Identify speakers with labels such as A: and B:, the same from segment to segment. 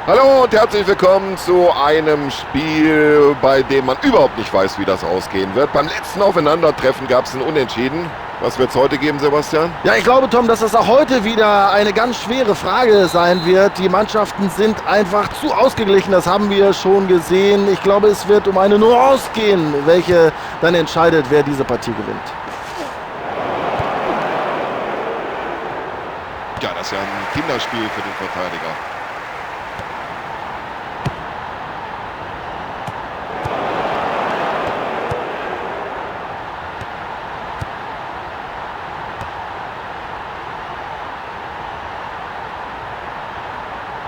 A: Hallo und herzlich willkommen zu einem Spiel, bei dem man überhaupt nicht weiß, wie das ausgehen wird. Beim letzten Aufeinandertreffen gab es ein Unentschieden. Was wird es heute geben, Sebastian?
B: Ja, ich glaube, Tom, dass das auch heute wieder eine ganz schwere Frage sein wird. Die Mannschaften sind einfach zu ausgeglichen, das haben wir schon gesehen. Ich glaube, es wird um eine Nuance gehen, welche dann entscheidet, wer diese Partie gewinnt.
A: Ja, das ist ja ein Kinderspiel für den Verteidiger.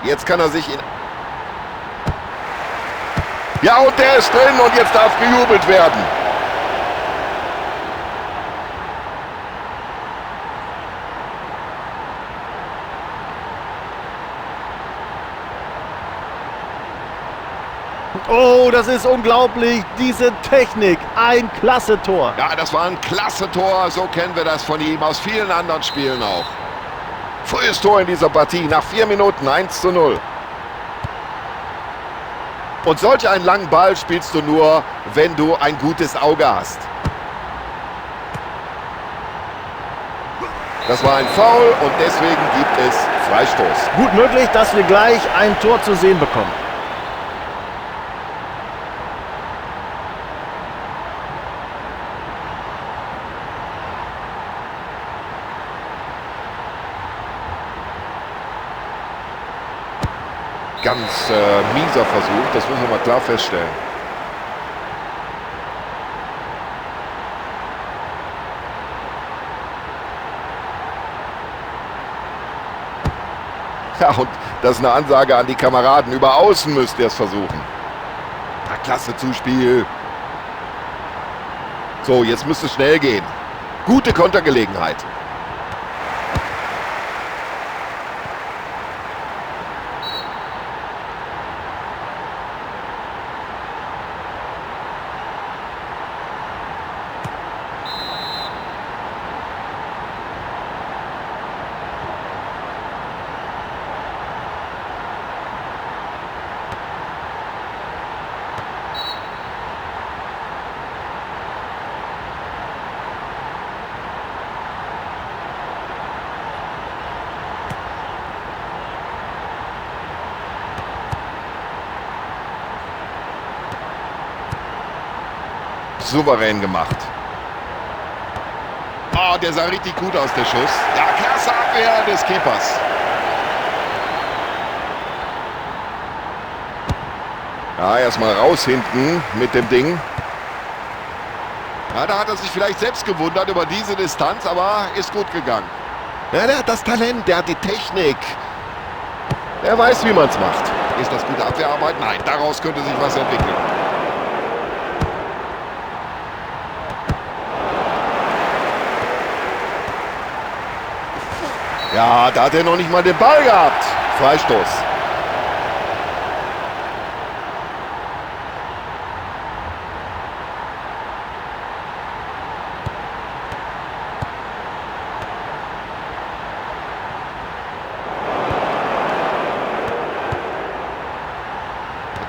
A: Jetzt kann er sich in... Ja, und der ist drin und jetzt darf gejubelt werden.
B: Oh, das ist unglaublich. Diese Technik. Ein klasse Tor.
A: Ja, das war ein klasse Tor. So kennen wir das von ihm aus vielen anderen Spielen auch. Frühes Tor in dieser Partie nach 4 Minuten, 1:0. Und solch einen langen Ball spielst du nur, wenn du ein gutes Auge hast. Das war ein Foul und deswegen gibt es Freistoß.
B: Gut möglich, dass wir gleich ein Tor zu sehen bekommen.
A: Ganz mieser Versuch, das muss man mal klar feststellen. Ja, und das ist eine Ansage an die Kameraden. Über außen müsst ihr es versuchen. Ja, klasse Zuspiel. So, jetzt müsste es schnell gehen. Gute Kontergelegenheit. Souverän gemacht. Oh, der sah richtig gut aus, der Schuss. Ja, klasse Abwehr des Keepers. Ja, erstmal raus hinten mit dem Ding. Ja, da hat er sich vielleicht selbst gewundert über diese Distanz, aber ist gut gegangen. Ja, der hat das Talent, der hat die Technik. Der weiß, wie man's macht. Ist das gute Abwehrarbeit? Nein, daraus könnte sich was entwickeln. Ja, da hat er noch nicht mal den Ball gehabt. Freistoß.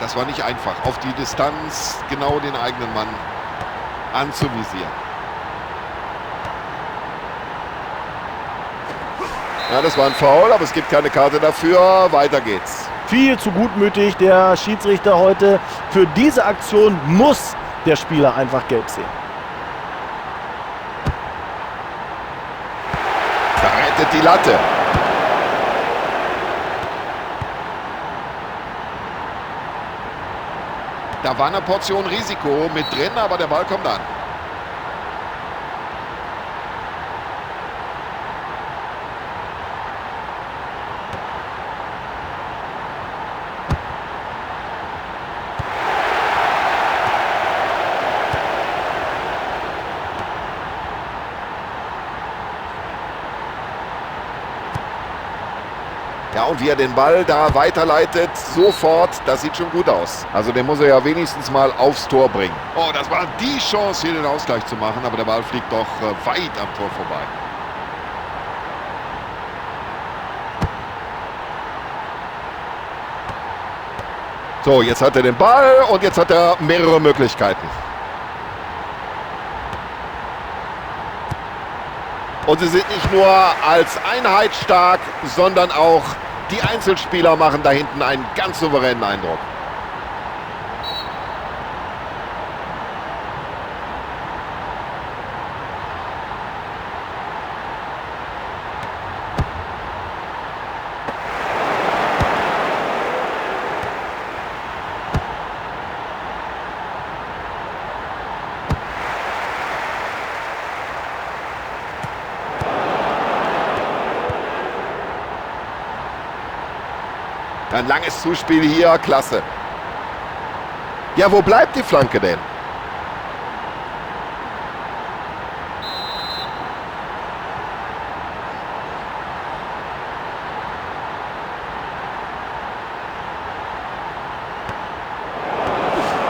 A: Das war nicht einfach, auf die Distanz genau den eigenen Mann anzuvisieren. Ja, das war ein Foul, aber es gibt keine Karte dafür. Weiter geht's.
B: Viel zu gutmütig der Schiedsrichter heute. Für diese Aktion muss der Spieler einfach gelb sehen.
A: Da rettet die Latte. Da war eine Portion Risiko mit drin, aber der Ball kommt an. Ja, und wie er den Ball da weiterleitet, sofort, das sieht schon gut aus. Also den muss er ja wenigstens mal aufs Tor bringen. Oh, das war die Chance, hier den Ausgleich zu machen, aber der Ball fliegt doch weit am Tor vorbei. So, jetzt hat er den Ball und jetzt hat er mehrere Möglichkeiten. Und sie sind nicht nur als Einheit stark, sondern auch die Einzelspieler machen da hinten einen ganz souveränen Eindruck. Ein langes Zuspiel hier, klasse. Ja, wo bleibt die Flanke denn?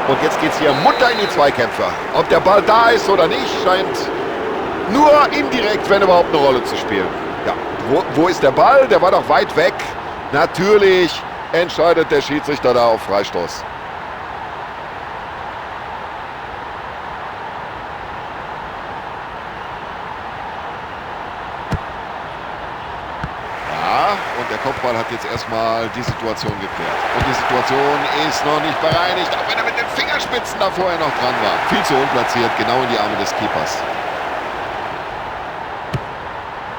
A: Und jetzt geht's hier munter in die Zweikämpfe. Ob der Ball da ist oder nicht, scheint nur indirekt, wenn überhaupt, eine Rolle zu spielen. Ja, wo ist der Ball? Der war doch weit weg. Natürlich entscheidet der Schiedsrichter da auf Freistoß. Ja, und der Kopfball hat jetzt erstmal die Situation geklärt. Und die Situation ist noch nicht bereinigt, auch wenn er mit den Fingerspitzen da vorher noch dran war. Viel zu unplatziert, genau in die Arme des Keepers.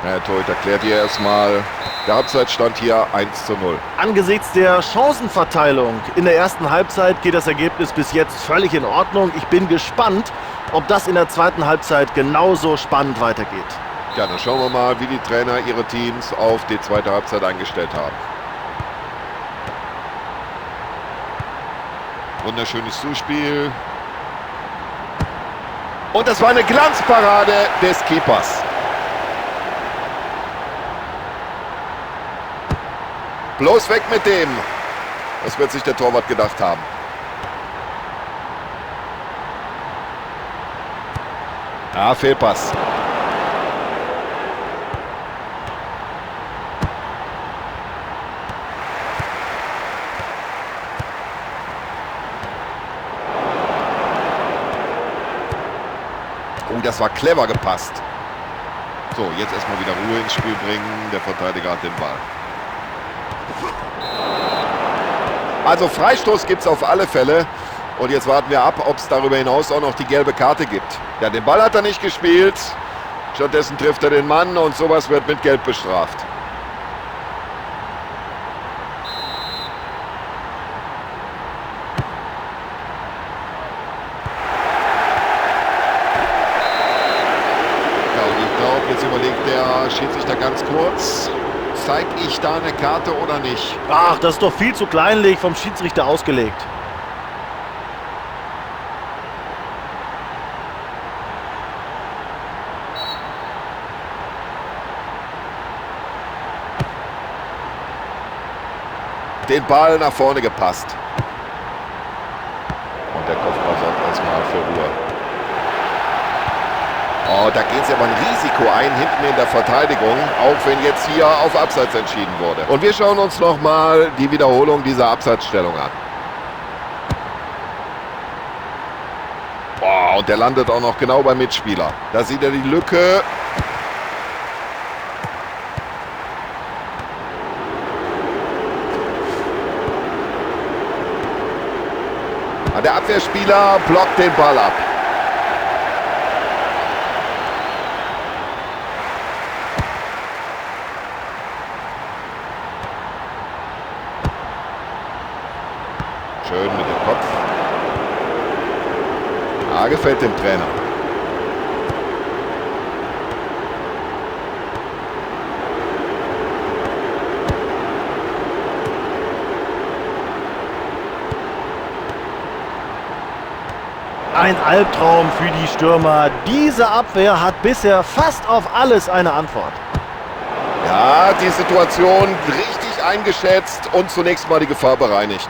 A: Der Torhüter klärt hier erstmal. Der Halbzeitstand hier 1:0.
B: Angesichts der Chancenverteilung in der ersten Halbzeit geht das Ergebnis bis jetzt völlig in Ordnung. Ich bin gespannt, ob das in der zweiten Halbzeit genauso spannend weitergeht.
A: Ja, dann schauen wir mal, wie die Trainer ihre Teams auf die zweite Halbzeit eingestellt haben. Wunderschönes Zuspiel. Und das war eine Glanzparade des Keepers. Bloß weg mit dem. Das wird sich der Torwart gedacht haben. Ah, Fehlpass. Oh, das war clever gepasst. So, jetzt erstmal wieder Ruhe ins Spiel bringen. Der Verteidiger hat den Ball. Also Freistoß gibt's auf alle Fälle. Und jetzt warten wir ab, ob's darüber hinaus auch noch die gelbe Karte gibt. Ja, den Ball hat er nicht gespielt. Stattdessen trifft er den Mann und sowas wird mit Gelb bestraft. Ja, und ich glaub, jetzt überlegt der Schiedsrichter ganz kurz. Zeig ich da eine Karte oder nicht?
B: Ach, das ist doch viel zu kleinlich vom Schiedsrichter ausgelegt.
A: Den Ball nach vorne gepasst. Und der Kopfball sorgt erstmal für Ruhe. Oh, da gehen sie aber ein Risiko ein, hinten in der Verteidigung, auch wenn jetzt hier auf Abseits entschieden wurde. Und wir schauen uns nochmal die Wiederholung dieser Abseitsstellung an. Boah, und der landet auch noch genau beim Mitspieler. Da sieht er die Lücke. Der Abwehrspieler blockt den Ball ab. Schön mit dem Kopf. Ah, gefällt dem Trainer.
B: Ein Albtraum für die Stürmer. Diese Abwehr hat bisher fast auf alles eine Antwort.
A: Ja, die Situation richtig eingeschätzt und zunächst mal die Gefahr bereinigt.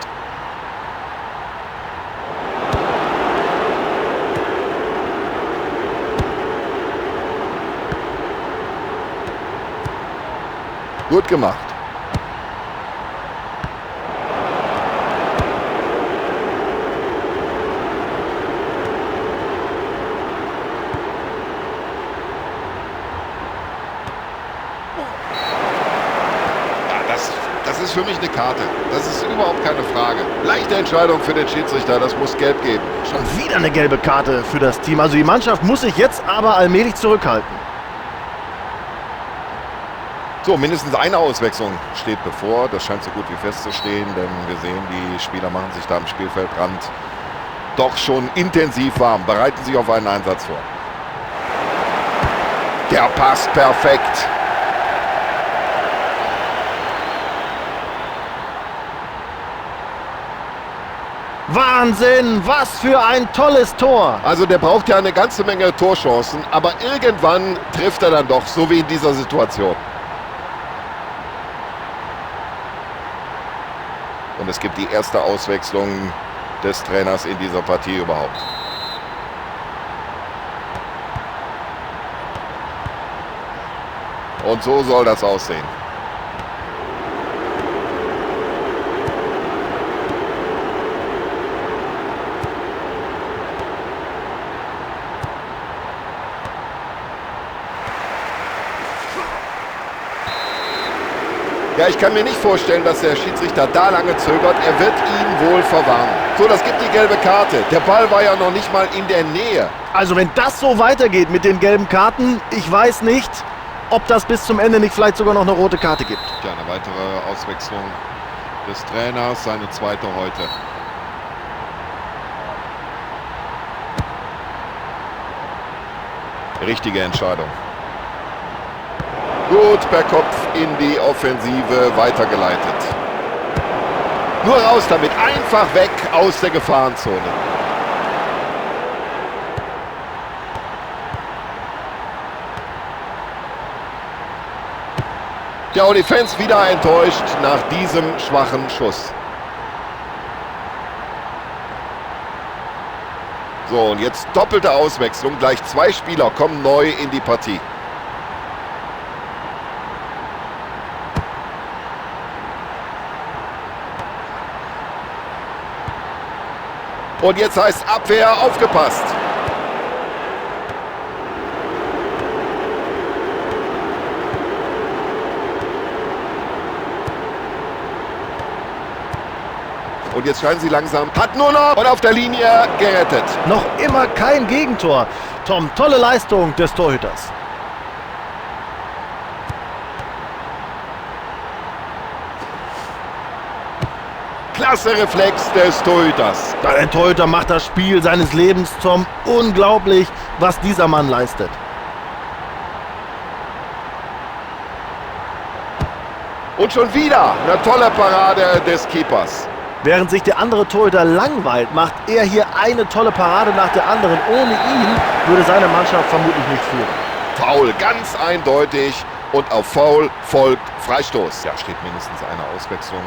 A: Gut gemacht. Das ist für mich eine Karte. Das ist überhaupt keine Frage. Leichte Entscheidung für den Schiedsrichter, das muss gelb geben.
B: Schon wieder eine gelbe Karte für das Team. Also die Mannschaft muss sich jetzt aber allmählich zurückhalten.
A: So, mindestens eine Auswechslung steht bevor. Das scheint so gut wie festzustehen, denn wir sehen, die Spieler machen sich da am Spielfeldrand doch schon intensiv warm, bereiten sich auf einen Einsatz vor. Der passt perfekt.
B: Wahnsinn, was für ein tolles Tor.
A: Also der braucht ja eine ganze Menge Torchancen, aber irgendwann trifft er dann doch, so wie in dieser Situation. Und es gibt die erste Auswechslung des Trainers in dieser Partie überhaupt. Und so soll das aussehen. Ja, ich kann mir nicht vorstellen, dass der Schiedsrichter da lange zögert. Er wird ihn wohl verwarnen. So, das gibt die gelbe Karte. Der Ball war ja noch nicht mal in der Nähe.
B: Also wenn das so weitergeht mit den gelben Karten, ich weiß nicht, ob das bis zum Ende nicht vielleicht sogar noch eine rote Karte gibt.
A: Ja, eine weitere Auswechslung des Trainers, seine zweite heute. Richtige Entscheidung. Gut per Kopf in die Offensive weitergeleitet. Nur raus damit, einfach weg aus der Gefahrenzone. Ja, und die Fans wieder enttäuscht nach diesem schwachen Schuss. So, und jetzt doppelte Auswechslung. Gleich zwei Spieler kommen neu in die Partie. Und jetzt heißt Abwehr, aufgepasst. Und jetzt scheinen sie langsam. Hat nur noch und auf der Linie gerettet.
B: Noch immer kein Gegentor. Tom, tolle Leistung des Torhüters.
A: Klasse Reflex des Torhüters.
B: Der Torhüter macht das Spiel seines Lebens, Tom. Unglaublich, was dieser Mann leistet.
A: Und schon wieder eine tolle Parade des Keepers.
B: Während sich der andere Torhüter langweilt, macht er hier eine tolle Parade nach der anderen. Ohne ihn würde seine Mannschaft vermutlich nicht führen.
A: Foul, ganz eindeutig. Und auf Foul folgt Freistoß. Ja, steht mindestens eine Auswechslung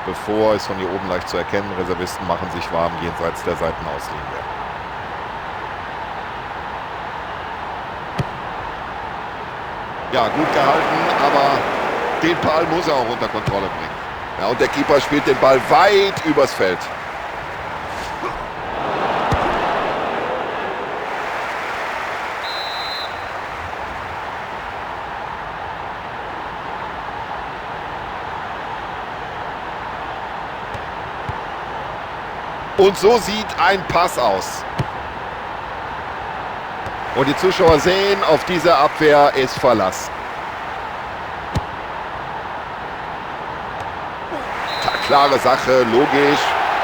A: bevor, ist von hier oben leicht zu erkennen. Reservisten machen sich warm jenseits der Seitenauslinie. Ja, gut gehalten, aber den Ball muss er auch unter Kontrolle bringen. Ja, und der Keeper spielt den Ball weit übers Feld. Und so sieht ein Pass aus. Und die Zuschauer sehen, auf diese Abwehr ist Verlass. Klare Sache, logisch,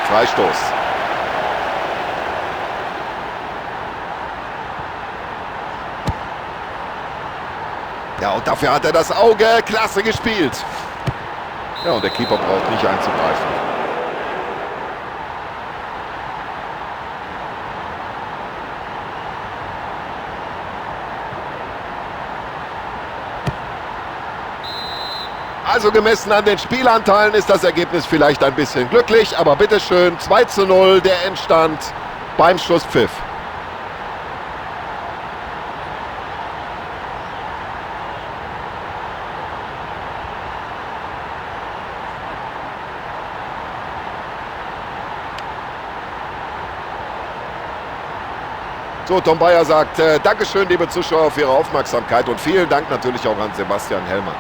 A: Freistoß. Ja, und dafür hat er das Auge. Klasse gespielt. Ja, und der Keeper braucht nicht einzugreifen. Also gemessen an den Spielanteilen ist das Ergebnis vielleicht ein bisschen glücklich, aber bitteschön, 2:0 der Endstand beim Schlusspfiff. So, Tom Bayer sagt, Dankeschön, liebe Zuschauer, für Ihre Aufmerksamkeit und vielen Dank natürlich auch an Sebastian Hellmann.